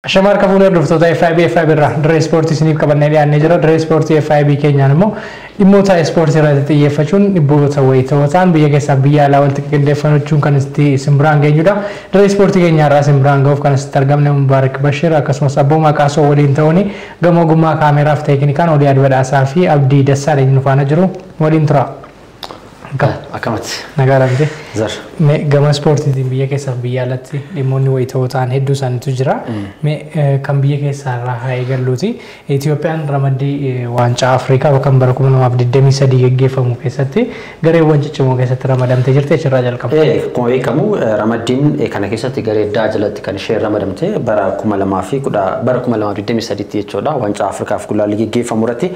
Ashamaa harka fuunee hordoftoota FIB FIB irraa dirree ispoortii isiniif qabannee dhiyaannee jira. Dirree ispoortii FIB keenyaan immoo dhimmoota ispoortii irratti xiyyeeffachuun dhimmoota wayitawoo ta'an biyya keessaa biyya alaa walitti qindeeffachuun kan itti isin biraan geenyudha. Dirree ispoortii keenya irraa isin biraan gahuuf kan isitti argamne Mubaarak Bashir akkasumas Abboomaa Qaasoo waliin ta'uun gama ogummaa kaameraaf teeknikaan Oliyaad Badhaasaa fi Abdii Dassaaleny nu faana jiru waliin tura. Akkamatti? Nagaa dhabde. Zar. Gama ispoortiitiin biyya keessaaf biyya alatti dhimmoonni wayitawoo ta'an hedduu isaaniitu jira. Kan biyya keessaa irraa haa eegalluuti. Itoophiyaan ramaddii waancaa Afrikaa kan bara 2023 geggeeffamu keessatti gareewwan ciccimoo keessatti ramadamtee jirti achirraa jalqaba. Akkuma beekamu ramaddiin kana keessatti garee D jalatti kan isheen ramadamte bara 2010 bara 2023 jechuudha. Waancaa Afrikaaf gulaalli geggeeffamu irratti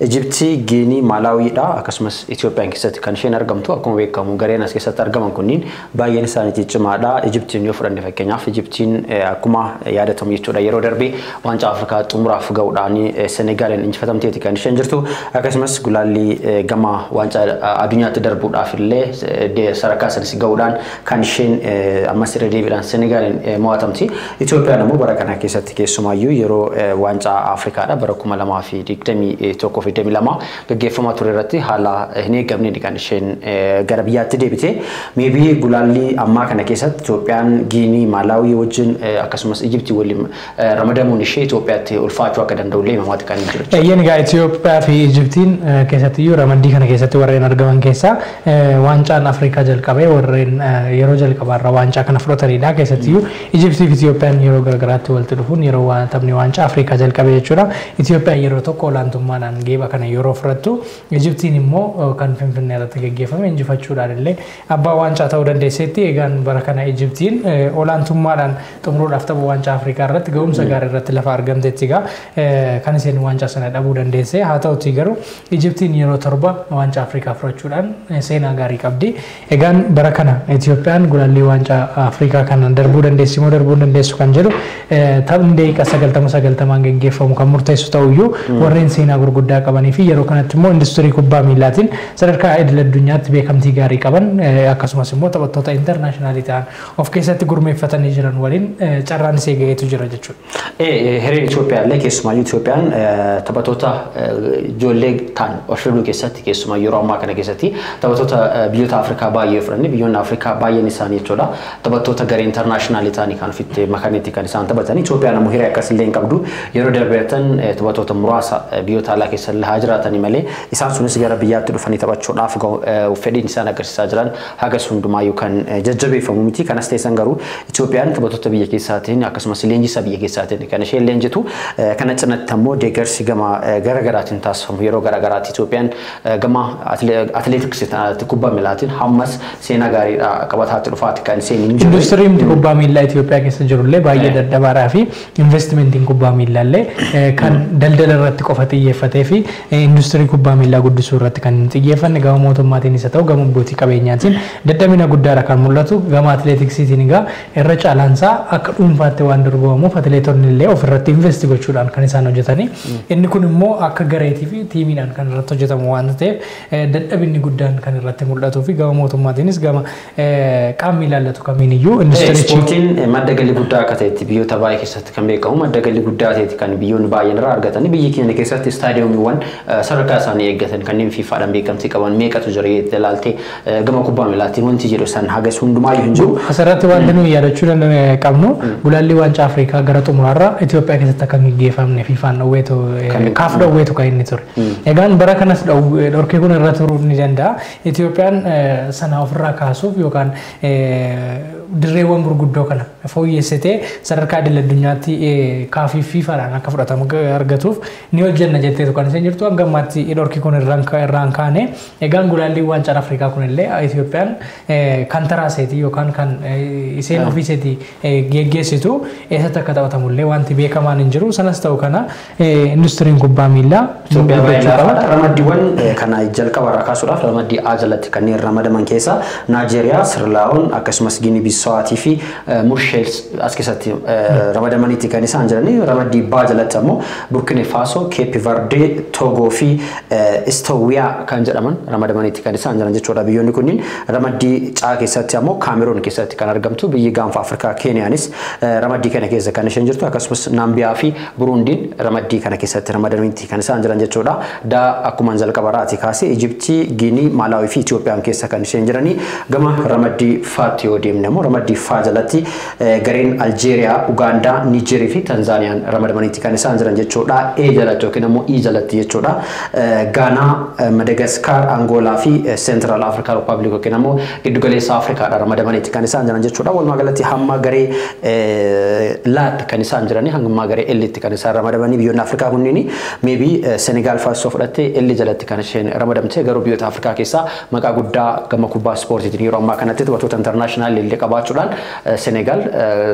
Ijiptii, Giinii, Maalaawiidha akkasumas Itoophiyaan keessatti kan isheen argamtu. Akkuma beekamu gareen as keessatti argaman kunniin baay'een isaanii ciccimaadha. Ijiptiin yoo fudhanne fakkeenyaaf Ijiptiin akkuma yaadatamu jechuudha yeroo darbee waancaa Afrikaa xumuraaf ga'uudhaan Senegaaliin injifatamteeti kan isheen jirtu. Akkasumas gulaalli gama waancaa addunyaatti darbuudhaaf illee sadarkaa sanis ga'uudhaan kan isheen ammas irra deebiidhaan Senegaaliin mo'atamti. Itoophiyaan immoo bara kana keessatti keessumaayyuu yeroo waancaa Afrikaadha bara 2021 fi 22 gaggeeffamaa ture irratti haala hin eegamneen kan isheen gara biyyaatti deebite. Maybe gulaalli ammaa kana keessatti Itoophiyaan Giinii, Maalaawii wajjin akkasumas Ijiptii waliin ramadamuun ishee Itoophiyaatti ulfaachuu akka danda'u illee himamaati kan jiru. Eeyyeen egaa Itoophiyaa fi Ijiptiin keessattiyyuu ramaddii kana keessatti warreen argaman keessaa waancaan Afrikaa jalqabee warreen yeroo jalqabaarra waancaa kana fudhatanidha. Keessattiyyuu Ijiptii fi Itoophiyaan yeroo garagaraatti walitti dhufuun yeroo taphni waancaa Afrikaa jalqabee jechuudha. Itoophiyaan yeroo tokko olaantummaadhaan geeba kana yeroo fudhattu Ijiptiin immoo kan Finfinnee irratti geggeeffame injifachuudhaan illee abbaa waancaa ta'uu dandeesseetti. Egaan bara kana Ijiptiin olaantummaadhaan xumuruudhaaf tapha waancaa Afrikaa irratti ga'umsa gaarii irratti lafa argamteetti egaa kan isheen waancaa sana dhabuu dandeesse. Haa ta'utii garuu Ijiptiin yeroo 7 waancaa Afrikaa fudhachuudhaan seenaa gaarii qabdi. Egaan bara kana Itoophiyaan gulaalli waancaa Afrikaa kana darbuu dandeessi moo darbuu dandeessu kan jedhu taphni daqiiqaa 90 geggeeffamu kan murteessu ta'uyyuu warreen seenaa gurguddaa qabanii fi yeroo kanatti immoo industirii kubbaa miilaatiin sadarkaa idil addunyaatti beekamtii gaarii qaban akkasumas immoo taphattoota intarnaashinaalii ta'an of keessatti gurmeeffatanii jiran waliin carraan isee ga'eetu jira jechuudha. Hireen Itoophiyaa illee keessumaayyuu Itoophiyaan taphattoota ijoollee ta'an ol fiduu keessatti keessumaa yeroo ammaa kana keessatti taphattoota biyyoota Afrikaa baay'ee fudhanne biyyoonni Afrikaa baay'een isaanii jechuudha taphattoota garee intarnaashinaalii ta'anii kan ofitti makanitti kan isaan taphatan. Itoophiyaan ammoo hiree akkas illee hin qabdu. Yeroo darbeetan taphattoota muraasa biyyoota alaa keessa illee haa jiraatanii malee isaan sunis gara biyyaatti dhufanii taphachuudhaaf fedhiin isaan agarsiisaa jiran hagas hundumaayyuu kan jajjabeeffamu miti. Kanas ta'e garuu Itoophiyaan taphattoota biyya keessaatiin akkasumas leenjisaa biyya keessaatiin kan isheen leenjitu. Kana cinatti ammoo deeggarsi gama garaagaraatiin taasifamu yeroo garaagaraatti Itoophiyaan gama atileetiksiitiin kubbaa miilaatiin hammas seenaa gaariidha qabataatti dhufaatti kan isheen hin jiru. Industiriin kubbaa miilaa Itoophiyaa keessa jirullee baay'ee dadhabaadhaa fi investimentiin kubbaa miilaallee kan daldala irratti qofa xiyyeeffatee fi industirii kubbaa miilaa guddisuu irratti kan hin xiyyeeffanne gama mootummaatiin isa ta'u gama abbootii qabeenyaatiin dadhabina guddaadha kan mul'atu. Gama atileetiksiitiin egaa irra caalaansaa akka dhuunfaatti waan dorgomamuuf atileetonni illee ofirratti investi gochuudhaan kan isaan hojjetanii. Inni kun immoo akka gareetii fi tiimiidhaan kan irratti hojjetamu waan ta'eef dadhabinni guddaan kan irratti mul'atuu fi gama mootummaatiinis gama qaamni ilaallatu kamiiniyyuu industirichi. Ispoortiin madda galii guddaa akka ta'etti biyyoota baay'ee keessatti kan beekamu madda galii guddaa ta'etti kan biyyoonni baay'een irraa argatan. Biyyi keenya keessatti istaadiyoomiiwwan sadarkaa isaanii eeggatan kanneen FIFAdhaan beekamtii qaban meeqatu jira jettee ilaalte gama kubbaa miilaatiin wanti jedhu san hagas hundumaayyuu hin jiru. Asirratti wanti nuyi yaadachuu qabnu gulaalli waancaa Afrikaa gara xumuraarra Itoophiyaa keessatti akka hin geggeeffamne FIFAn dhowweetu kaaf dhowweetu kan inni ture. Egaan bara kanas dhorkii kun irra turuu ni danda'a. Itoophiyaan sana ofirraa kaasuuf yookaan dirreewwan gurguddoo kana fooyyessitee sadarkaa idil addunyaatti kaafii FIFAdhaan akka fudhatamu argatuuf ni hojjenna jetteetu kan isheen jirtu. Hanga ammaatti dhorkii kun irraan kaane. Egaan gulaalli waancaan Afrikaa kunillee Itoophiyaan kan taraaseetii yookaan kan isheen ofiiseetii geggeessitu eessatti akka taphatamullee wanti beekamaan hin jiru. Sanas ta'u kana industiriin kubbaa miilaa Itoophiyaa baay'ee laafaadha. Ramaddiiwwan kana jalqaba irraa kaasuudhaaf ramaddii A jalatti kanneen ramadaman keessaa Naajeeriyaa, Sirlaa'oon akkasumas Giinii Bissawaatii fi Siisheels as keessatti ramadamaniiti kan isaan jiranii. Ramaddii B jalatti ammoo Burkina Faso, Keep Verde, Togo fi Istowiyaa kan jedhaman ramadamaniiti kan isaan jiran jechuudha. Biyyoonni kunniin ramaddii C keessatti ammoo Kaameroon keessatti kan argamtu biyyi gaanfa Afrikaa Keeniyaanis ramaddii kana keessa kan isheen jirtu, akkasumas Naambiyaa fi Burundiin ramaddii kana keessatti ramadamaniiti kan isaan jiran jechuudha. Da akkuma jalqabaraati kaasee Ijiptii, Giinii, Maalaawii fi Itiyoophiyaan keessa kan isheen jiranii. Gama ramaddii Faatti yoo deemne immoo ramaddii Faa jalatti gareen Aljeeriyaa, Ugaandaa, Niijerii fi Tanzaaniyaan ramadamaniiti kan isaan jiran jechuudha. E jalatti yookiin ammoo E jalatti jechuudha. Gaanaa, Madagaskar, Angoolaa fi Seentiraal Afrikaa Rippaabilik yookiin ammoo giddugaleessa Afrikaadha ramadamaniiti kan isaan jiran jechuudha. Walumaa galatti hamma garee laatti kan isaan jiranii, hamma garee Ellitti kan isaan ramadamanii biyyoonni Afrikaa kunniin. Maybe Senegaal faasoo fudhattee Elli jalatti kan isheen ramadamte, garuu biyyoota Afrikaa keessaa maqaa guddaa gama kubbaa ispoortiitiin yeroo ammaa kanatti taphattoota international illee qabaachuudhaan Senegaal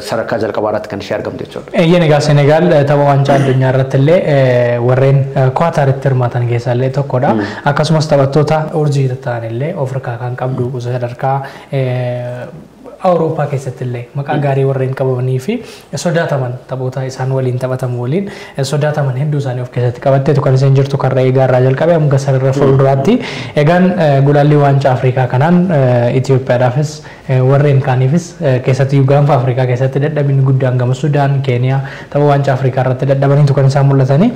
sadarkaa jalqabaa irratti kan ishee argamtu jechuudha. Eeyyeen, egaa Senegaal tapha waancaa addunyaa irratti illee warreen Kwaataaritti hirmaatan keessaa illee tokkodha. Akkasumas taphattoota urjii ta'an illee Afrikaa kan qabdu, sadarkaa Awurooppaa keessatti illee maqaa gaarii warreen qabamanii fi sodaataman, taphoota isaan waliin taphatamu waliin sodaataman hedduu isaanii of keessatti qabatteetu kan isheen jirtu, karra eegaa irraa jalqabee hanga sarara fuulduraatti. Egaan gulaalli waancaa Afrikaa kanaan Itoophiyaadhaafis warreen kaaniifis, keessatti gaanfa Afrikaa keessatti dadhabinni guddaan gama Sudaan, Keeniyaa tapha waancaa Afrikaa irratti dadhabaniitu kan isaan mul'atanii.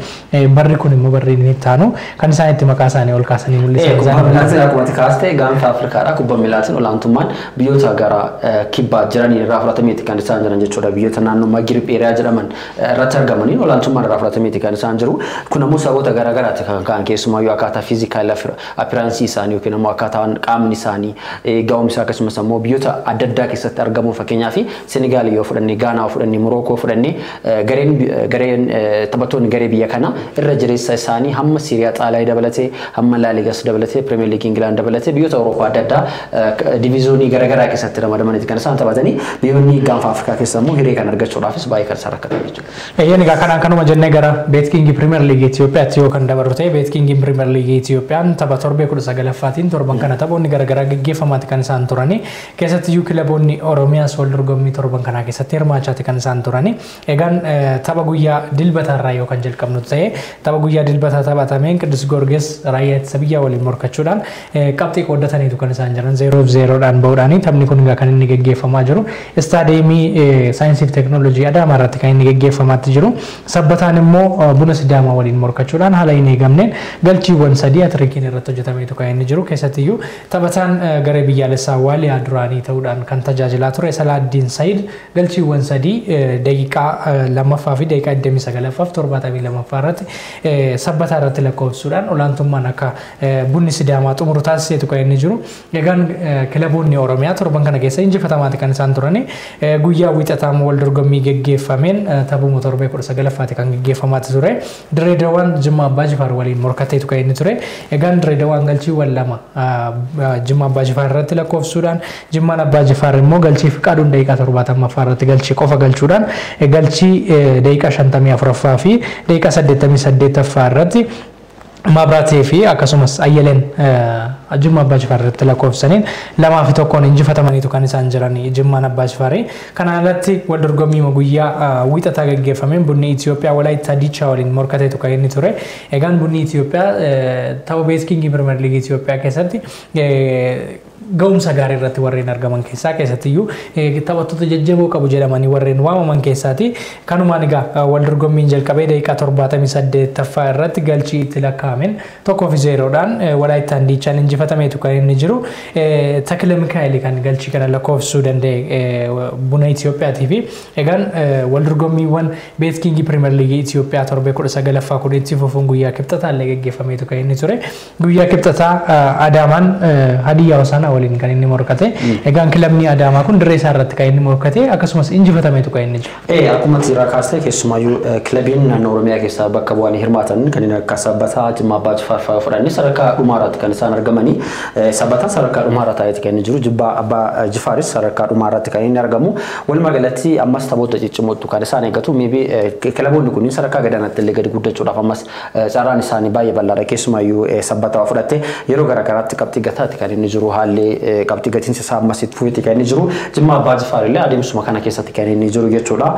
Barri kun immoo barri inni itti aanu kan isaan itti maqaa isaanii ol kaasanii mul'isan. Kubbaa miilaatiin akkuma kaaste gaanfa Afrikaadha. Kubbaa miilaatiin olaantummaan biyyoota gara kibbaa jiranii irraa fudhatameeti kan isaan jiran jechuudha. Biyyoota naannoo Maghrib area jedhaman irratti argamanii olaantummaan irraa fudhatameeti kan isaan jiru. Kun ammoo saboota garaagaraati kan ka'an, keessumaayyuu akkaataa physical appearance isaanii yookiin ammoo akkaataan qaamni isaanii ga'umsa, akkasumas ammoo biyyoota adda addaa keessatti argamu. Fakkeenyaaf Senegaal yoo fudhanne, Gaanaa fudhanne, Morookoo fudhanne, gareen taphattoonni garee biyya kana irra jireessa isaanii hamma Siiriyaa Xaalaayii dabalatee, hamma Laaligas dabalatee, Pirimeer Liigii Ingilaand dabalatee, biyyoota Awurooppaa adda addaa diviizoonii garaagaraa keessatti ramadamaniiti kan isaan taphatanii. Biyyoonni gaanfa Afrikaa keessa immoo hiree kan argachuudhaafis baay'ee kan isaan rakkatan jechuudha. Eeyyeen, egaa kanaan kanuma jennee gara BetKing Pirimeer Liigii Itoophiyaatti yoo kan dabarru ta'e, BetKing Pirimeer Liigii Itoophiyaan tapha torbee 19ffaatiin torban kana taphoonni garaagaraa gaggeeffamaati kan isaan turani. Keessattiyyuu kilaboonni Oromiyaas wal dorgommii torban kanaa keessatti hirmaachaati kan isaan turani. Egaan tapha guyyaa dilbataarraa yoo kan jalqabnu ta'e, tapha guyyaa dilbataa taphatameen Qiddus Goorgis raayyaa ittisa biyyaa waliin morkachuudhaan qabxii qooddataniitu kan isaan jiran, 0-0dhaan bahuudhaani. Taphni kun egaa kan inni gaggeeffamaa jiru istaadiyeemii saayinsii fi teekinooloojii Adaamaa irratti kan inni gaggeeffamaatti jiru. Sabbataan immoo Buna Sidaamaa waliin morkachuudhaan haala hin eegamneen galchiiwwan sadii hatirikiin irratti hojjetameetu kan inni jiru. Keessattiyyuu taphataan garee biyyaalessaa Waaliyaa duraanii ta'uudhaan kan tajaajilaa ture Salaaddiin Sayid galchiiwwan sadii daqiiqaa lammaffaa fi daqiiqaa 29ffaa fi 72ffaa irratti Sabbataa irratti lakkoofsuudhaan olaantummaan akka Bunni Sidaamaa xumuru taasiseetu kan inni jiru. Egaan kilaboonni Oromiyaa torban kana keessa injifatamaati kan isaan turani. Guyyaa wiixataa wal dorgommii geggeeffameen taphuma torbee 19ffaati kan geggeeffamaati ture. Dirree Dawaan Jimma Abbaa Jifaar waliin morkateetu kan inni ture. Egaan Dirree Dawaan galchiiwwan lama Jimma Abbaa Jifaar irratti lakkoofsuudhaan, Jimmaan Abbaa Jifaar immoo galchii Fiqaaduun daqiiqaa 70ffaa irratti galchii qofa galchuudhaan, galchii daqiiqaa 54ffaa fi daqiiqaa 88ffaa irratti Mabraatee fi akkasumas Ayyaleen Jimma Abbaa Jifaar irratti lakkoofsaniin 2-1 injifatamaniitu kan isaan jiran Jimmaan Abbaa Jifaarii. Kanaan alatti wal dorgommii guyyaa wiixataa gaggeeffameen Bunni Itoophiyaa Walaayittaa Diichaa waliin morkateetu kan inni ture. Egaan Bunni Itoophiyaa tapha BetKing Pirimeer Liigii Itoophiyaa keessatti ga'umsa gaarii irratti warreen argaman keessaa, keessattiyyuu taphattoota jajjaboo qabu jedhamanii warreen waamaman keessaati. Kanumaan egaa wal dorgommiin jalqabee daqiiqaa 78ffaa irratti galchii itti lakkaa'ameen 1-0dhaan Walaayittaan Diichaan injifatameetu kan inni jiru. Takile Mikaa'el kan galchii kana lakkoofsuu danda'e Buna Itiyoophiyaatii fi egaan wal dorgommiiwwan BetKing Pirimeer Liigii Itiyoophiyaa torbee 19ffaa kun itti fufuun guyyaa kibxataa illee gaggeeffameetu kan inni ture. Guyyaa kibxataa Adaamaan Hadiyyaa Hosaanaa waliin kan inni morkate. Egaan kilabni Adaamaa kun dirree isaa irratti kan inni morkate, akkasumas injifatameetu kan inni jiru. Akkuma tiiraa kaastee, keessumaayyuu kilabiin naannoo Oromiyaa keessaa bakka bu'anii hirmaatan kanneen akka Sabbataa, Jimmaa Abbaa Jifaar fa'aa fudhanii sadarkaa dhumaarratti kan isaan argamanii. Sabbataan sadarkaa dhumaarra taa'eeti kan inni jiru. Jimmaa Abbaa Jifaaris sadarkaa dhumaarratti kan inni argamu. Walumaa galatti ammas taphoota ciccimootu kan isaan eeggatu. Maybe kilaboonni kunniin sadarkaa gadaanaatti illee gadi guddachuudhaaf ammas carraan isaanii baay'ee bal'aadha. Keessumaayyuu Sabbataa fudhatte yeroo garaagaraatti qabxii gataati kan inni jiru haalli illee qabxii gatiinsa isaa ammas itti fufeetti kan inni jiru. Jimmaa Abbaa Jifaar illee adeemsuma kana keessatti kan inni jiru jechuudha.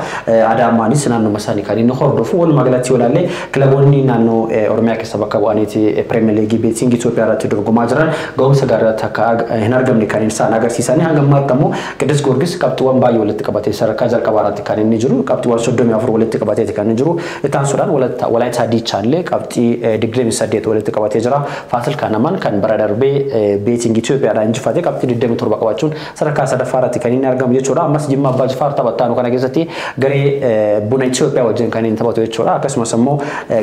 Adaamaanis naannuma isaanii kan inni hordofu. Walumaa galatti yoo ilaalle kilaboonni naannoo Oromiyaa keessa bakka bu'aniiti Pirimeer Liigii Beeting Itoophiyaa irratti dorgomaa jiran ga'umsa gaarii irratti akka hin argamne kan isaan agarsiisanii. Hanga ammaatti ammoo Qiddus Goorgis qabxiiwwan baay'ee walitti qabatee sadarkaa jalqabaa irratti kan inni jiru. Qabxiiwwan 34 walitti qabateeti kan inni jiru. Itti aansuudhaan Walaayitaa Diichaa illee qabxii 28 walitti qabatee jira. Faasil Kanamaan kan bara darbee Beeting Itoophiyaadhaan injifate qabxii 27 qabachuun sadarkaa sadaffaa irratti kan inni argamu jechuudha. Ammas Jimmaa Abbaa Jifaar taphattaanu kana keessatti garee Buna Itoophiyaa wajjin kan inni taphatu jechuudha. Akkasumas immoo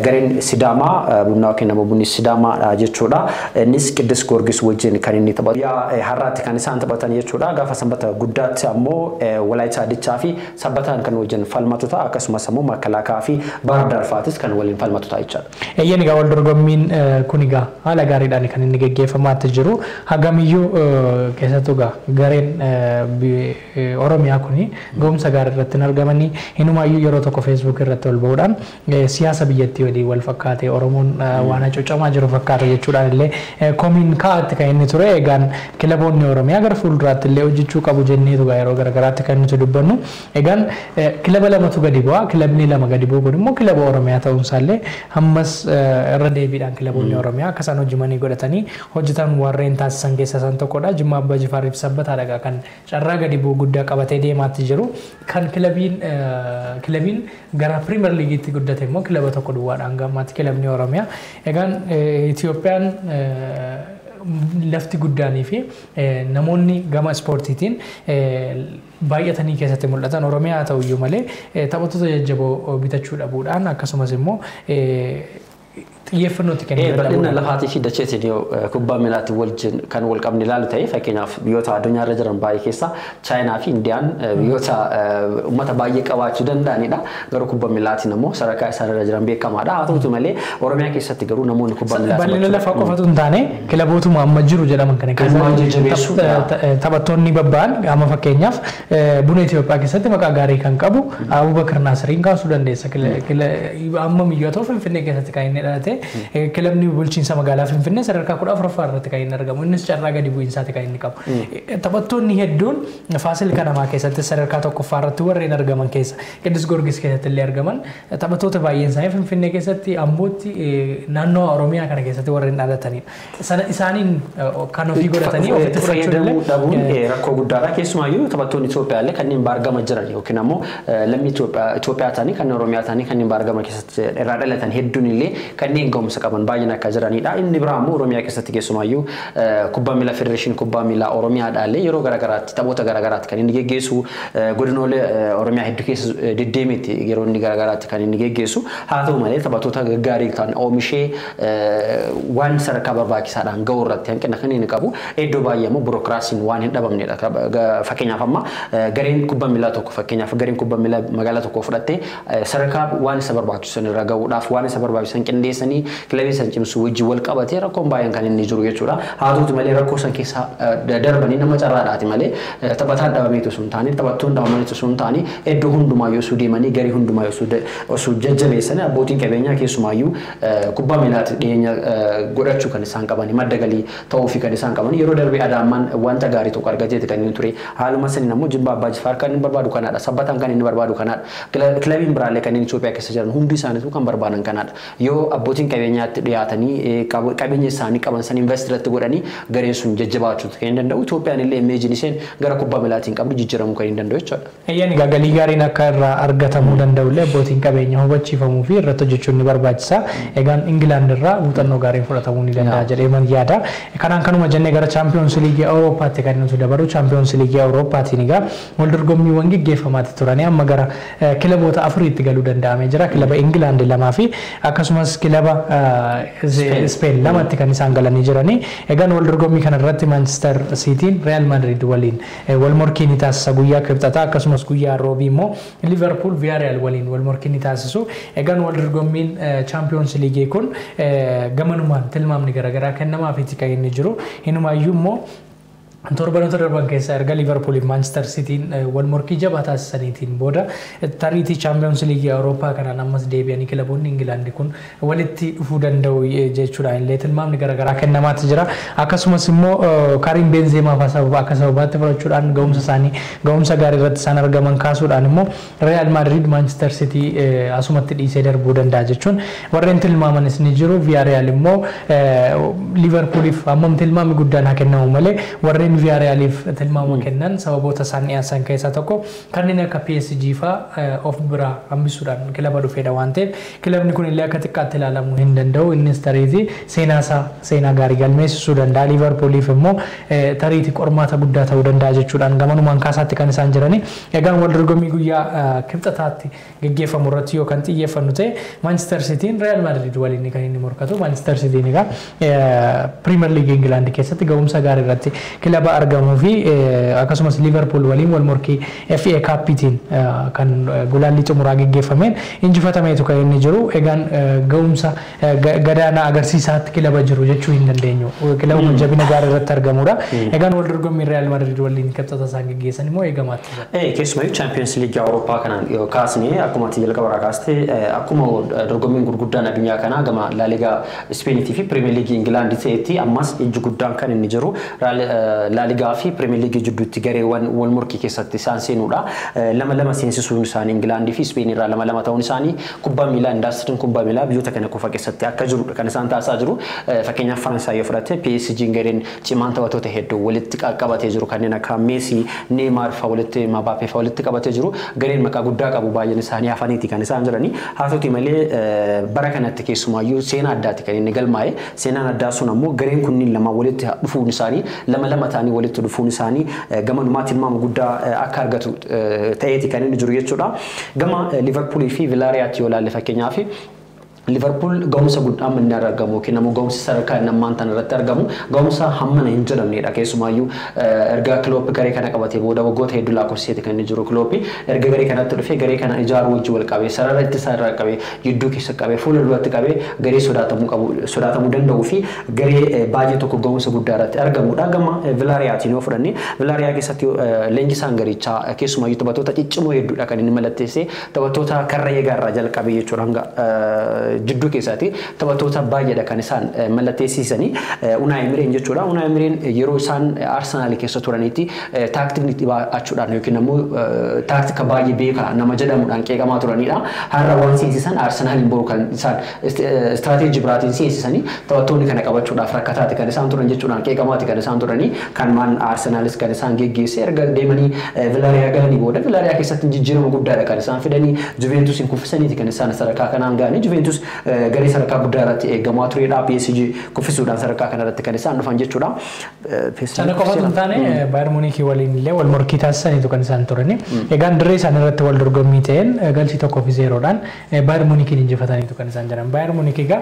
gareen Sidaamaa Bunnaa yookiin ammoo Bunni Sidaamaa jechuudha. Innis Qiddus Goorgis wajjin kan inni taphatu. Guyyaa har'aatti kan isaan taphatan jechuudha. Gaafa sanbata guddaatti ammoo Walaayitaa Diichaa fi Sabbataan kan wajjin falmatu ta'a. Akkasumas ammoo Makalaakaa fi Baahir Daar fa'aatis kan waliin falmatu ta'a jechuudha. Eeyyeen egaa wal dorgommiin kun egaa haala gaariidhaan kan inni geggeeffamaatti jiru. Hagamiyyuu keessattuu egaa gareen Oromiyaa kuni ga'umsa gaarii irratti hin argamanii hinumaayyuu yeroo tokko Facebook irratti ol ba'uudhaan siyaasa biyyattii waliin wal fakkaate Oromoon waan hacuucamaa jiru fakkaata jechuudhaan illee komiin kaa'atti kan inni ture. Egaan kilaboonni Oromiyaa gara fuulduraatti illee hojjechuu qabu jenneetu yeroo garaagaraatti kan nuti dubbannu. Egaan kilaba lamatu gadi bu'a. Kilabni lama gadi bu'u kun immoo kilaba Oromiyaa ta'uunsaallee ammas irra deebiidhaan kilaboonni Oromiyaa akka isaan hojii godhatanii hojjetan warreen taasisan keessaa isaan tokkodha. Jimmaa Abbaa Jifaariif Sabbataadha kan carraa gadi bu'u guddaa qabatee deemaatti jiru. Kan kilabiin gara Pirimeer Liigiitti guddate immoo kilaba tokko duwwaadha hanga ammaatti kilabni Oromiyaa. Egaan Itoophiyaan lafti guddaanii fi namoonni gama ispoortiitiin baay'atanii keessatti mul'atan Oromiyaa haa ta'uyyuu malee taphattoota jajjaboo bitachuu dhabuudhaan akkasumas immoo xiyyeeffannootti kennuu Bal'ina lafaatii fi dacheetiin yoo kubbaa miilaatiin wajjin kan wal qabne ilaalu ta'e fakkeenyaaf biyyoota addunyaarra jiran baay'ee keessa Chaayinaa fi Indiyaan biyyoota uummata baay'ee qabaachuu danda'anidha. Garuu kubbaa miilaatiin ammoo sadarkaa isaanirra jiran beekamaadha. Haa ta'utu malee Oromiyaa keessatti garuu namoonni kubbaa miilaa Bal'ina lafaa qofatu hin taane kilabootuma amma jiru jedhaman kana keessatti taphattoonni babba'an amma fakkeenyaaf Buna Itoophiyaa keessatti maqaa gaarii kan qabu Abubakar Naasiriin kaasuu dandeessa. Amma miyyoo ta'u Finfinnee keessatti kan inni dhalate kilabni bulchiinsa magaalaa Finfinnee sadarkaa 14ffaa irratti kan inni argamu. Innis carraa gadi bu'iinsaati kan inni qabu. Taphattoonni hedduun Faasil Kanamaa keessatti sadarkaa 1ffaa irratti warreen argaman keessa Qiddus Goorgis keessatti illee argaman taphattoota baay'een isaanii Finfinnee keessatti Ambootti naannoo Oromiyaa kana keessatti warreen dhalatanidha. Sana isaaniin kan ofii godhatanii ofitti fayyadamuu dhabuun rakkoo guddaadha. Keessumaayyuu taphattoonni Itoophiyaa illee kanneen baargama jiran yookiin ammoo lammii Itoophiyaa ta'anii kanneen Oromiyaa ta'anii kanneen baargama keessatti irraa dhalatan hedduun illee kanneen ga'umsa qaban baay'een akka jiranidha. Inni biraa immoo Oromiyaa keessatti keessumaayyuu kubbaa miilaa Federeeshinii Kubbaa Miilaa Oromiyaadha illee yeroo garaagaraatti taphoota garaagaraatti kan inni geggeessu godinoolee Oromiyaa hedduu keessa deddeemeetti yeroo inni garaagaraatti kan inni geggeessu. Haa ta'u malee taphattoota gaggaarii ta'an oomishee waan sadarkaa barbaachisaadhaan ga'uu irratti hanqina kan inni qabu iddoo baay'ee immoo bureokiraasiin waan hin dhabamnedha. Fakkeenyaaf amma gareen kubbaa miilaa tokko fakkeenyaaf gareen kubbaa miilaa magaalaa tokko fudhattee sadarkaa waan isa barbaachisan irra ga'uudhaaf waan isa barbaachisan qindeessanii kilabii san cimsuu wajjin wal qabatee rakkoon baay'een kan inni jiru jechuudha. Haa ta'utu malee rakkoo san keessa darbanii nama carraadhaati malee taphataan dhabameetu sun taane taphattoonni dhabamaniitu sun taane iddoo hundumaayyuu osoo deemanii garee hundumaayyuu osoo jajjabeessanii abbootiin qabeenyaa keessumaayyuu kubbaa miilaatti dhiyeenya godhachuu kan isaan qaban madda galii ta'uu fi kan isaan qaban yeroo darbee Adaamaan wanta gaarii tokko argateeti kan inni ture. Haaluma saniin ammoo Jimmaa Abbaa Jifaar kan inni barbaadu kanaadha. Sabbataan kan inni barbaadu kanaadha. Kilabiin biraallee kanneen Itoophiyaa keessa jiran hundi isaaniitu kan barbaadan kanaadha. Yoo abbootiin qabeenyaatti dhiyaatanii qabeenya isaanii qaban san invest irratti godhanii gareen sun jajjabaachuu kan hin danda'u. Itoophiyaan illee imeejiin isheen gara kubbaa miilaatiin qabdu jijjiiramuu kan hin danda'u jechuudha. Eeyyaan egaa galii gaariin akka irraa argatamuu danda'u illee abbootiin qabeenyaa hubachiifamuu fi irratti hojjechuun ni barbaachisa. Egaan Ingilaand irraa muuxannoo gaariin fudhatamuu ni danda'a jedhee man yaada. Kanaan kanuma jennee gara Chaampiyoons Liigii Awurooppaatti kan nuti dabaru Chaampiyoons Liigii Awurooppaatiin egaa wal dorgommiiwwan geggeeffamaatti turanii amma gara kilaboota afuriitti galuu danda'amee jira. Kilaba Ingilaand 2 fi akkasumas kilaba Speen 2tti kan isaan galanii jiranii. Egaan wal dorgommii kana irratti Manchester Cityin Real Madrid waliin wal morkii ni taasisa guyyaa Kibxataa akkasumas guyyaa Roobii immoo Liverpool Villarreal waliin wal morkii ni taasisu. Egaan wal dorgommiin Chaampiyoons Liigii kun gamanumaan tilmaamni garaagaraa kennamaafiiti kan inni jiru. Hinumaayyuu immoo Torbanoota darban keessaa erga Liverpool fi Manchester Cityin wal morkii jabaa taasisaniitiin booda tariitii Champions League Awurooppaa kanaan ammas deebi'anii kilaboonni Ingilaandi kun walitti dhufuu danda'u jechuudhaan illee tilmaamni garaagaraa kennamaatti jira. Akkasumas immoo Karim Benzema fa'aa sababa akka sababaatti fudhachuudhaan ga'umsa isaanii ga'umsa gaarii irratti isaan argaman kaasuudhaan immoo Real Madrid Manchester City asumatti dhiisee darbuu danda'a jechuun warreen tilmaamanis ni jiru. Villarreal immoo Liverpooliif hammam tilmaamni guddaan haa kennamu malee warreen Villarrealiif tilmaama kennan sababoota isaan dhiyeessan keessaa tokko kanneen akka PSG fa'aa of biraa hambisuudhaan kilaba dhufeedha waan ta'eef kilabni kun illee akka xiqqaatti ilaalamuu hin danda'u. Innis tariitii seenaa isaa seenaa gaarii galmeessisuu danda'a. Liverpooliif immoo tariitii qormaata guddaa ta'uu danda'a jechuudhaan gamanumaan kaasaatti kan isaan jirani. Egaan wal dorgommii guyyaa kibxataatti geggeeffamu irratti yoo kan xiyyeeffannu ta'e Manchester Cityin Real Madrid waliin kan inni morkatu. Manchester Cityin egaa Premier League Ingilaand keessatti ga'umsa gaarii irratti kilaba argamuu fi akkasumas Liverpool waliin wal morkii FA Cupiitiin kan gulaallii xumuraa geggeeffameen injifatameetu kan inni jiru. Egaan ga'umsa gadaanaa agarsiisaatti kilaba jiru jechuu hin dandeenyu. Kilabuma jabina gaarii irratti argamudha. Egaan wal dorgommii Real Madrid waliin kibxata isaan geggeessan immoo eegamaatti jira. Keessumayyuu Champions League Awurooppaa kanaan yoo kaasne akkuma ati jalqaba irraa kaaste akkuma dorgommiin gurguddaan addunyaa kanaa gama La Liga Ispeeniitii fi Premier League Ingilaand ta'etti ammas ijji guddaan kan inni jiru La Ligaa fi Premier League jidduutti gareewwan wal morkii keessatti isaan seenuudha. Lama lama seensisuun isaanii Ingilaandii fi Ispeen irraa lama lama ta'uun isaanii kubbaa miilaa indaastiriin kubbaa miilaa biyyoota kana qofa keessatti akka jirudha kan isaan taasisaa jiru. Fakkeenyaaf Faransaay yoo fudhatte PSG gareen cimaan taphattoota hedduu walitti qabatee jiru kanneen akka Messi, Neymar fa'aa walitti Mbappé fa'aa walitti qabatee jiru. Gareen maqaa guddaa qabu baay'een isaanii hafaniiti kan isaan jirani. Haa ta'uti malee bara kanatti keessumaayyuu seenaa addaati kan inni galmaa'e. Seenaan addaa sun ammoo gareen kunniin lama walitti dhufuun isaanii lama lama ta'anii walitti dhufuun isaanii gamanumaa tilmaama guddaa akka argatu ta'eeti kan inni jiru jechuudha. Gama Liverpoolii fi Villarealitti yoo ilaalle fakkeenyaaf Liverpool ga'umsa guddaa amma inni argamu yookiin ammoo ga'umsi sadarkaa inni ammaan tana irratti argamu ga'umsa hammana hin jedhamnedha. Keessumaayyuu erga Klopp garee kana qabatee booda waggoota hedduu lakkoofsiseeti kan inni jiru Klopp erga garee kanatti dhufee garee kana ijaaruu wajjin wal qabee sarara ittisaa irraa qabee gidduu keessa qabee fuula duratti qabee garee sodaatamuu qabu sodaatamuu danda'uu fi garee baay'ee tokko ga'umsa guddaa irratti argamudha. Gama Villarealitiin yoo fudhanne Villarreal keessatti leenjisaan garichaa keessumaayyuu taphattoota ciccimoo hedduudha kan inni mallatteesse taphattoota karra eegaa irraa jalqabee jechuudha hanga jidduu keessaatti taphattoota baay'eedha kan isaan mallatteessisanii Unai Emery'n jechuudha. Unai Emery'n yeroo isaan Arsenaal keessa turanitti taaktikni dhibaachuudhaan yookiin ammoo taaktika baay'ee beekaa nama jedhamuudhaan qeeqamaa turanidha. Har'a waan seensisan Arsenaaliin boru kan isaan istiraateejii biraatiin seensisanii taphattoonni kana qabachuudhaaf rakkataati kan isaan turan jechuudhaan qeeqamaati kan isaan turanii kan maan Arsenaalis kan isaan geggeesse erga deemanii Villareal galanii booda Villareal keessatti jijjiirama guddaadha kan isaan fidanii Juventusin kuffisaniiti kan isaan sadarkaa kanaan ga'anii Juventus garee sadarkaa guddaa irratti eegamaa turedha. PSG kuffisuudhaan sadarkaa kanarratti kan isaan dhufan jechuudha. Sana qofatu hin taane Bayern Munich waliin illee wal morkii taasisaniitu kan isaan turani. Egaan dirree isaan irratti wal dorgommii ta'een galchii 1-0dhaan Bayern Munichiin injifataniitu kan isaan jiran. Bayern Munich egaa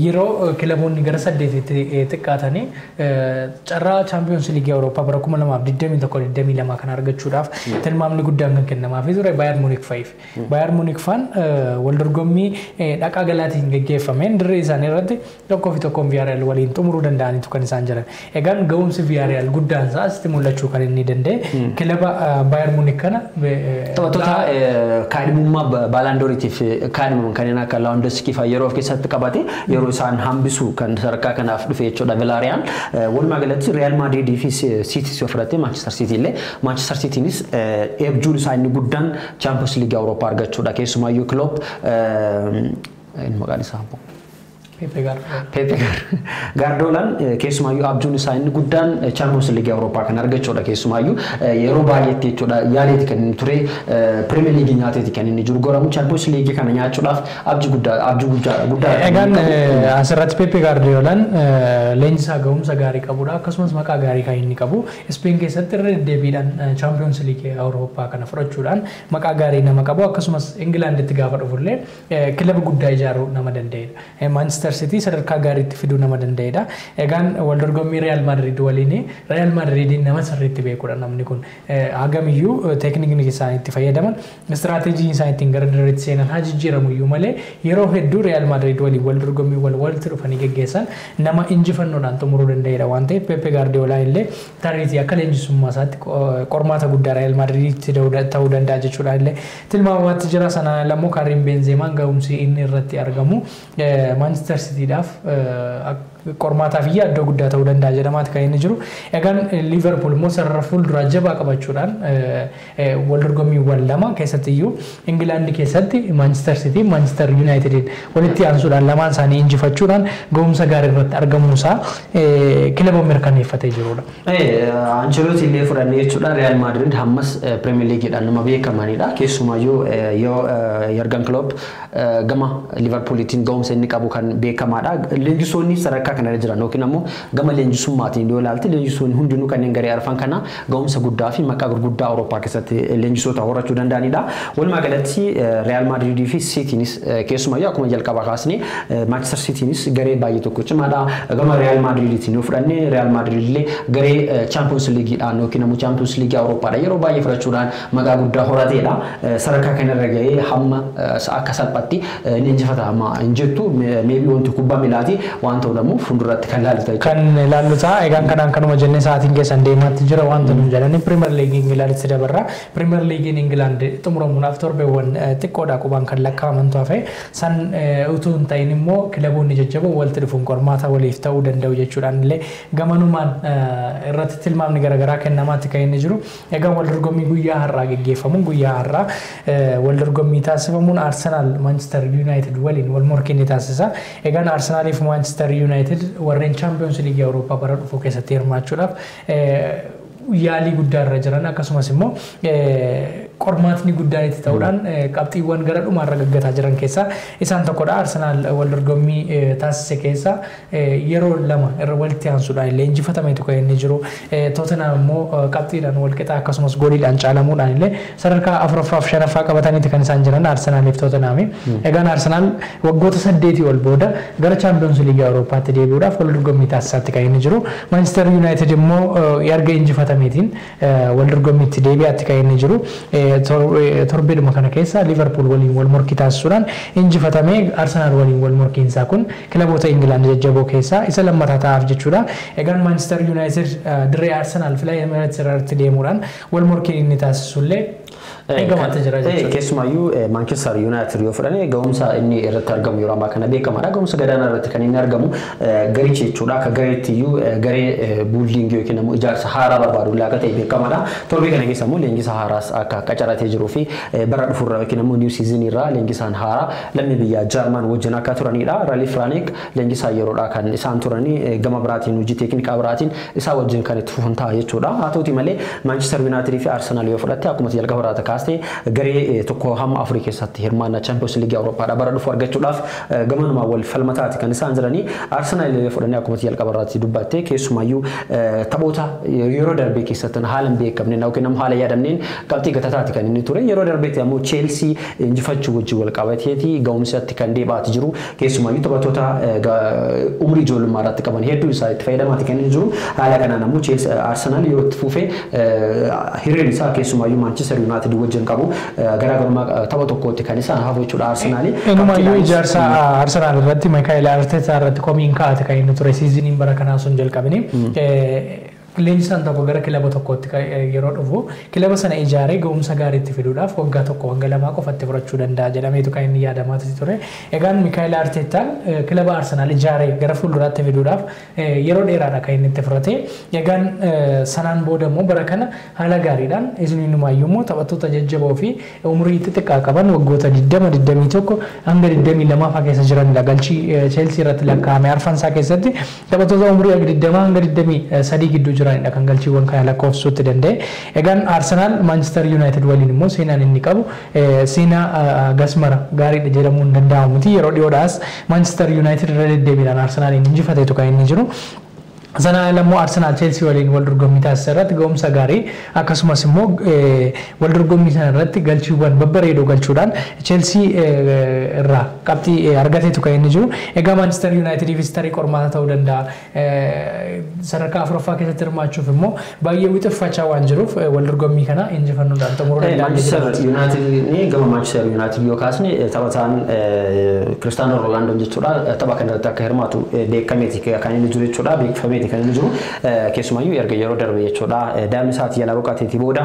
yeroo kilaboonni gara 8tti xiqqaatanii carraa Champions League Awurooppaa bara 2021-22 kan argachuudhaaf tilmaamni guddaan kan kennamaafii ture Bayern Munich fa'iif. Bayern Munich faan wal dorgommii dhaqaa galaatiin geggeeffameen dirree isaanii irratti 1-1 Villarreal waliin xumuruu danda'aniitu kan isaan jiran. Egaan ga'umsi Villarreal guddaan isaa asitti mul'achuu kan inni danda'e kilaba Bayern Munich kana Taphattoota kaadhimummaa Baalaandooriitiif kaadhimaman kanneen akka Lewandowski fa'aa yeroo of keessatti qabate yeroo isaan hambisu kan sadarkaa kanaaf dhufe jechuudha Villarreal. Walumaa galatti Real Madrid fi City yoo fudhatte Manchester City illee Manchester Citynis eebjuun isaa inni guddaan Champions League Awurooppaa argachuudha. Keessumaayyuu Klopp maqaan isaa Pepe Guardiolaan keessumaayyuu abjuun isaa inni guddaan Champions League Awurooppaa kan argachuudha. Keessumaayyuu yeroo baay'eetti jechuudha yaaleeti kan inni ture Premier League nyaateeti kan inni jiru goramu Champions League kana nyaachuudhaaf abjii guddaa abjii guddaa guddaa. Egaan asirratti Pepe Guardiolaan leenjisaa ga'umsa gaarii qabudha. Akkasumas maqaa gaarii kan inni qabu Speen keessatti irra deddeebiidhaan Champions League Awurooppaa kana fudhachuudhaan maqaa gaarii nama qabu akkasumas Ingilaanditti gaafa dhufullee kilaba guddaa ijaaruu nama danda'edha. Manchester City sadarkaa gaariitti fiduu nama danda'edha. Egaan wal dorgommii Real Madrid waliin Real Madridiin nama sirriitti beekudha namni kun. Hagamiyyuu teeknikni isaan itti fayyadaman, istiraateejiin isaan ittiin gara dirreetti seenan haa jijjiiramu iyyuu malee, yeroo hedduu Real Madrid waliin wal dorgommii wal walitti dhufanii geggeessan nama injifannoodhaan xumuruu danda'edha waan ta'eef, Pepe Guardiola illee tariitii akka leenjisummaa isaatti qormaata guddaa Real Madriditti ta'uu danda'a jechuudha illee tilmaamamaatti jira. Sana lammoo Karim Benzema ga'umsi inni irratti argamu Manchester Cityidhaaf qormaataaf yaaddoo guddaa ta'uu danda'a jedhamaati kan inni jiru. Egaan Liverpool immoo sarara fuulduraa jabaa qabachuudhaan wal dorgommiiwwan lama keessatti iyyuu Ingilaandi keessatti Manchester City, Manchester United walitti aansuudhaan lamaan isaanii injifachuudhaan ga'umsa gaarii irratti argamuusaa kilaba mirkaneeffatee jirudha. Ancelotti illee fudhannee jechuudha, Real Madrid hammas Premier Leagueedhaan nama beekamanidha. Keessumaayyuu yoo Jurgen Klopp gama Liverpoolitiin ga'umsa inni qabu kan beekamaadha. Leenjisoonni sadarkaa kanarra jiran yookiin ammoo gama leenjisummaatiin yoo ilaalte, leenjisoonni hundinuu kanneen garee arfan kana ga'umsa guddaa fi maqaa gurguddaa Awurooppaa keessatti leenjisoota horachuu danda'anidha. Walumaa galatti Real Madridii fi Citynis, keessumayyuu akkuma jalqabaa kaasnee, Manchester Citynis garee baay'ee tokko cimaadha. Gama Real Madridiitiin yoo fudhanne, Real Madrid illee garee Champions Leagueedhaan yookiin ammoo Champions League Awurooppaadha yeroo baay'ee fudhachuudhaan maqaa guddaa horateedha. Sadarkaa kanarra gahee hamma akka salphaatti ni injifatama hin jettu. Maybe wanti kubbaa miilaati waan ta'u ammoo fuulduratti kan laallu ta'a. Kan laallu ta'a. Egaan kanaan kanuma jennee, sa'aatiin keessan deemaatti jira waan ta'uuf jedhanii, Premier League Ingilaanditti dabarra. Premier League Ingilaand xumuramuudhaaf torbeewwan xiqqoodha qubaan kan lakkaa'amantu hafe. San utuu hin ta'in immoo kilaboonni jajjaboo walitti dhufuun qormaata waliif ta'uu danda'u jechuudhaan illee gamanumaan irratti tilmaamni garaagaraa kennamaatti kan inni jiru. Egaan wal dorgommii guyyaa har'aa geggeeffamuun, guyyaa har'aa wal dorgommii taasifamuun, Arsenal Manchester United waliin wal morkii ni taasisa. Egaan Arsenaaliif Manchester United warreen Champions League Awurooppaa bara dhufu keessatti hirmaachuudhaaf yaalii guddaa irra jiran, akkasumas immoo qormaatni guddaan itti ta'uudhaan qabxiiwwan gara dhumaarra gaggataa jiran keessaa isaan tokkodha. Arsenaal wal dorgommii taasise keessaa yeroo lama irra walitti aansuudhaan illee injifatameetu kan inni jiru. Tottenham immoo qabxiidhaan wal qixa, akkasumas gooliidhaan caalamuudhaan illee sadarkaa afuraffaa fi shanaffaa qabataniiti kan isaan jiran Arsenaaliif Tottenham. Egaan Arsenaal waggoota 8 ol booda gara Champions League Awurooppaatti deebi'uudhaaf wal dorgommii taasisaatti kan inni jiru. Manchester United immoo erga injifatameetiin wal dorgommiitti deebi'aatti kan inni jiru. Torbeedhuma kana keessa Liverpool waliin wal morkii taasisuudhaan injifatamee, Arsenaal waliin wal morkiinsaa kun kilaboota Ingilaand jajjaboo keessaa isa lammataa ta'aaf jechuudha. Egaan Manchester United dirree Arsenaal Fly Emirates irratti deemuudhaan wal morkiin inni taasisullee eegamaatti jira jechuudha. Keessumaayyuu Manchester United yoo fudhanne, ga'umsa inni irratti argamu yeroo ammaa kana beekamaadha. Ga'umsa gadaanaa irratti kan inni argamu garichi jechuudha. Akka gareetti iyyuu garee building yookiin immoo ijaarsa haaraa barbaadu akka ta'e beekamaadha. Torbee kana keessa immoo leenjisaa haaraas akka qacaratee jiruu fi bara dhufurraa yookiin immoo new season irraa leenjisaan haaraa lammii biyya Jaarmaan wajjin akka turanidha. Ralf Rangnick leenjisaa yeroodha kan isaan turanii, gama biraatiin hojii teeknikaa biraatiin isaa wajjin kan itti fufan ta'a jechuudha. Haa ta'uti malee Manchester United fi Arsenal yoo fudhatte, akkuma jalqaba irraa kaastee, garee tokko hamma afurii keessatti hirmaannaa Champions League Awurooppaadha bara dhufu argachuudhaaf gamanumaan wal falmataati kan isaan jiranii. Arsenal yoo fudhannee, akkuma jalqaba irraatti dubbatte, keessumaayyuu taphoota yeroo darbee keessatti haala hin beekamneen yookiin ammoo haala yaadamneen qabxii gatataati kan inni ture. Yeroo darbeetti ammoo Chelsea injifachuu wajjin wal qabateeti ga'umsatti kan deebi'aati jiru. Keessumaayyuu taphattoota umurii ijoollummaa irratti qaban hedduu isaa itti fayyadamaati kan inni jiru. Haala kanaan ammoo Chelsea Arsenal yoo itti fufee, hirreen isaa keessumaayyuu Manchester United wajjin qabu garaagarummaa tapha tokkootti kan isaan hafu jechuudha Arsenaali. Inumaayyuu ijaarsa Arsenaal irratti, Mikaa'el Arteetaa irratti komiin kaa'ate kan inni ture seasoniin bara kanaa sun jalqabini. Leenjisaan tokko gara kilaba tokkootti yeroo dhufu kilaba sana ijaaree ga'umsa gaariitti fiduudhaaf waggaa 1 hanga 2 qofatti fudhachuu danda'a jedhameetu kan inni yaadamaa ture. Egaan Mikaa'el Arteetaan kilaba Arsenaal ijaaree gara fuulduraatti fiduudhaaf yeroo dheeraadha kan inni itti fudhate. Egaan sanaan booda immoo bara kana haala gaariidhaan isinumayyuu immoo taphattoota jajjaboo fi umurii xixiqqaa qaban, waggoota 20, 21 hanga 22 fa'aa keessa jiranidha. Galchii Cheelsii irratti lakkaa'ame arfansaa keessatti taphattoota umurii 20 hanga 23 gidduu jiranidha kan galchiiwwan kana lakkoofsuutti danda'e. Egaan Arsenaal Manchester United waliin immoo seenaan inni qabu seenaa gasmara gaariidha jedhamuu hin danda'amu miti. Yeroo dhiyoodhaas Manchester United irra deddeebiidhaan Arsenaaliin injifateetu kan inni jiru. Sana immoo Arsenaal Cheelsii waliin wal dorgommii taasise irratti ga'umsa gaarii, akkasumas immoo wal dorgommii sana irratti galchiiwwan babbareedoo galchuudhaan Cheelsii irraa qabxii argateetu kan inni jiru. Egaa Maanchister Yuunaayitediifis tarii qormaata ta'uu danda'a. Sadarkaa afuraffaa keessatti hirmaachuuf immoo baay'ee wixeffachaa waan jiruuf, wal dorgommii kana injifannoodhaan xumuruu danda'a. Maanchister Yuunaayited, gama Maanchister Yuunaayited yoo kaasne, taphataan Kiristaanoo Roonaaldoo jechuudha, tapha kana irratti akka hirmaatu beekameeti kan inni jiru jechuudha. Beekfameeti kan inni jiru. Keessumayyuu erga yeroo darbe jechuudha daa'imni isaatii yaalaa boqoteetii booda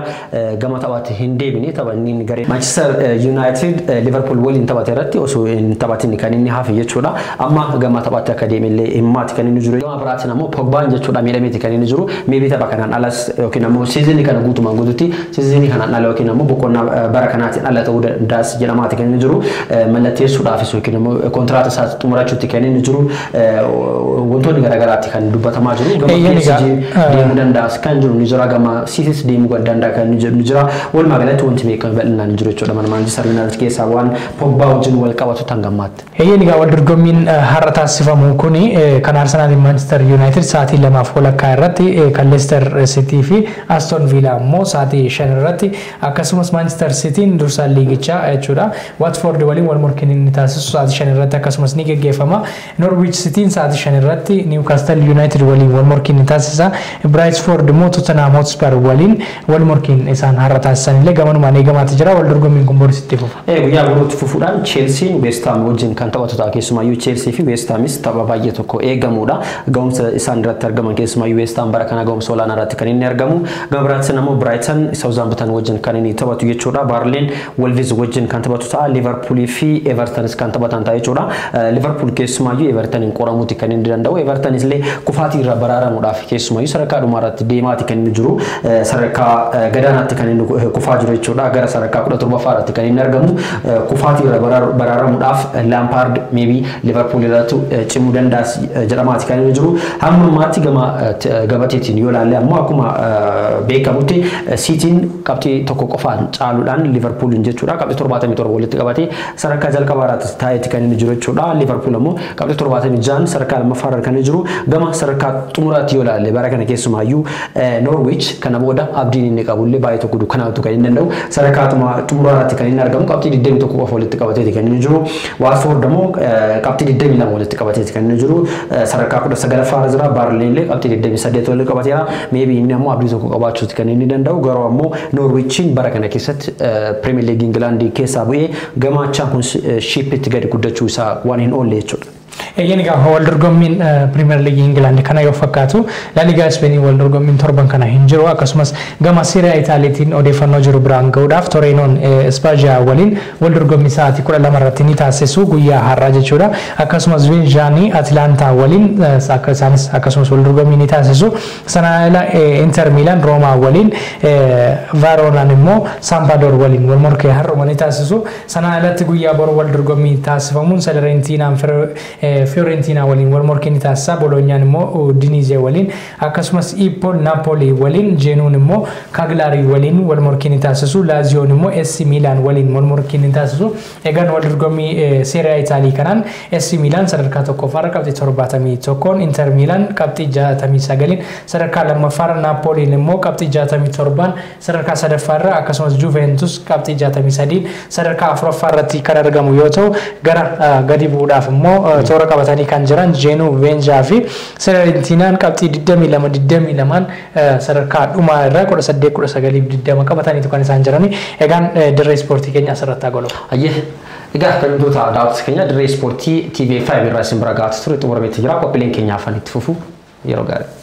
gama taphaatti hin deebine. Tapha inni garee Manchester United Liverpool waliin taphate irratti osoo hin taphatin kan inni hafe jechuudha. Amma gama taphaatti akka deemellee himmaati kan inni jiru. Gama biraatiin ammoo Pogbaan jechuudha miidhameeti kan inni jiru. Maybe tapha kanaan alas yookiin ammoo seasonii kana guutumaan guututti seasonii kanaan ala yookiin ammoo boqonnaa bara kanaatiin ala ta'uu danda'a jedhamaati kan inni jiru. Mallatteessuudhaafis yookiin ammoo kontiraata isaa xumurachuutti kan inni jiru, wantoonni garaagaraatti kan dubbatamaa jiru. Gama PSG deemuu danda'as kan jiru ni jira, gama City's deemuu danda'a kan jiru ni jira. Walumaa galatti wanti beekamu bal'inaan jiru jechuudha mana Manchester United keessaa waan Pogba wajjin wal qabatu tan gammaatti. Eeyyeen, egaa wal dorgommiin har'a taasifamu kuni kan Arsenaal Manchester United sa'aatii 2:30 irratti, kan Leicester City fi Aston Villa immoo sa'aatii 5 irratti, akkasumas Manchester Cityin dursaan liigichaa jechuudha Watford waliin wal morkiin inni taasisu sa'aatii 5 irratti akkasumas ni geggeeffama. Norwich Cityin sa'aatii 5 irratti Newcastle United waliin wal morkiin ni taasisa. Brentford immoo Tottenham Hotspur waliin wal morkiin isaan har'a taasisan illee gamanumaan eegamaatti jira. Wal dorgommiin kun boris itti fufa. Guyyaa boruutti fufuudhaan Chelsea West Ham wajjin kan taphatu ta'a. Keessumayyuu Chelsea fi West Hamis tapha baay'ee tokko eegamudha. Ga'umsa isaan irratti argaman, keessumayyuu West Ham bara kana ga'umsa olaanaa irratti kan inni argamu. Gama biraattis immoo Brighton Southampton wajjin kan inni taphatu jechuudha. Burnley Wolves wajjin kan taphatu ta'a. Liverpool fi Evertonis kan taphatan ta'a jechuudha. Liverpool keessumayyuu Evertonin qoramuuti kan inni danda'u. Evertonis illee kufaatii irraa baraaramuudhaaf keessumayyuu sadarkaa dhumaa irratti deemaati kan inni jiru. Sadarkaa gadaanaatti kan inni kufaa jiru jechuudha. Gara sadarkaa 17ffaa irratti kan inni argamu. Kufaatii irraa baraaramuudhaaf Lampaard maybe Liverpool irratti cimuu danda'as jedhamaati kan inni jiru. Hamma ammaatti gama gabateetiin yoo ilaalle ammoo, akkuma beekamutti Siitiin qabxii 1 qofaan caaluudhaan Liverpoolin jechuudha qabxii 77 walitti qabatee sadarkaa jalqabaa irratti taa'eeti kan inni jiru jechuudha. Liverpool ammoo qabxii 76 sadarkaa lammaffaa irra kan inni jiru. Gama sadarkaa xumuraatti yoo ilaalle, bara kana keessumaayyuu Norwich kana booda abdiin inni qabullee baay'ee tokko dukkanaatu kan inni danda'u. Sadarkaa xumuraa irratti kan inni argamu, qabxii 21 qofa walitti qabateeti kan inni jiru. Watford ammoo qabxii 22 walitti qabateeti kan inni jiru. Sadarkaa 19ffaa irra jira. Burnley illee qabxii 28 walitti qabateera. Maybe inni ammoo abdii tokko qabaachuuti kan inni danda'u. Garuu ammoo Norwichiin bara kana keessatti Premier League Ingilaandii keessaa bu'ee gama Championship gadi guddachuu isaa waan hin oolle jechuudha. Eeyyeen, egaa wal dorgommiin Pirimeer Liigii Ingilaand kana yoo fakkaatu, La Ligaa Ispeenii wal dorgommiin torban kana hin jiru. Akkasumas gama Seeriyaa Itaaliitiin odeeffannoo jiru biraan gahuudhaaf, Toreenoon Ispaajiyaa waliin wal dorgommii sa'aatii 12 irratti ni taasisu guyyaa har'aa jechuudha. Akkasumas Vinjaanii Atilaantaa waliin isaanis akkasumas wal dorgommii ni taasisu. Sana ala Inter Miilaan Roomaa waliin, Vaaroonaan immoo Sampadoor waliin wal morkee har'uma ni taasisu. Sana alatti guyyaa boru wal dorgommii taasifamuun Salernitaanaan Fiorentina waliin wal morkii ni taasisa. Bolonyaan immoo Udinese waliin, akkasumas Ippol Napoli waliin, Jeenuun immoo Cagliari waliin wal morkii ni taasisu. Laaziyoon immoo AC Milan waliin wal morkii ni taasisu. Egaan wal dorgommii Seeriyaa Itaalii kanaan AC Milan sadarkaa tokkoffaarra qabxii 71n, Inter Milan qabxii 69n sadarkaa lammaffaarra, Napoliin immoo qabxii 67n sadarkaa sadaffaarra, akkasumas Juventus qabxii 63 sadarkaa afuraffaarratti kan argamu yoo ta'u, gara gadi bu'uudhaaf immoo toora qabatanii kan jiran Jeenuu, Veenjaa fi Salernitaanaan qabxii 22 22 sadarkaa dhumaa irra 18, 19 20 qabataniitu kan isaan jirani. Egaan dirree ispoortii keenya asirratti haa golu. Ayyee. Egaa kabajamtoota daawwattoota keenya, dirree ispoortii TV5 irraa isin bira gahaa ture xumurameetti jira. Qophiileen keenya hafan itti fufu, yeroo gaarii.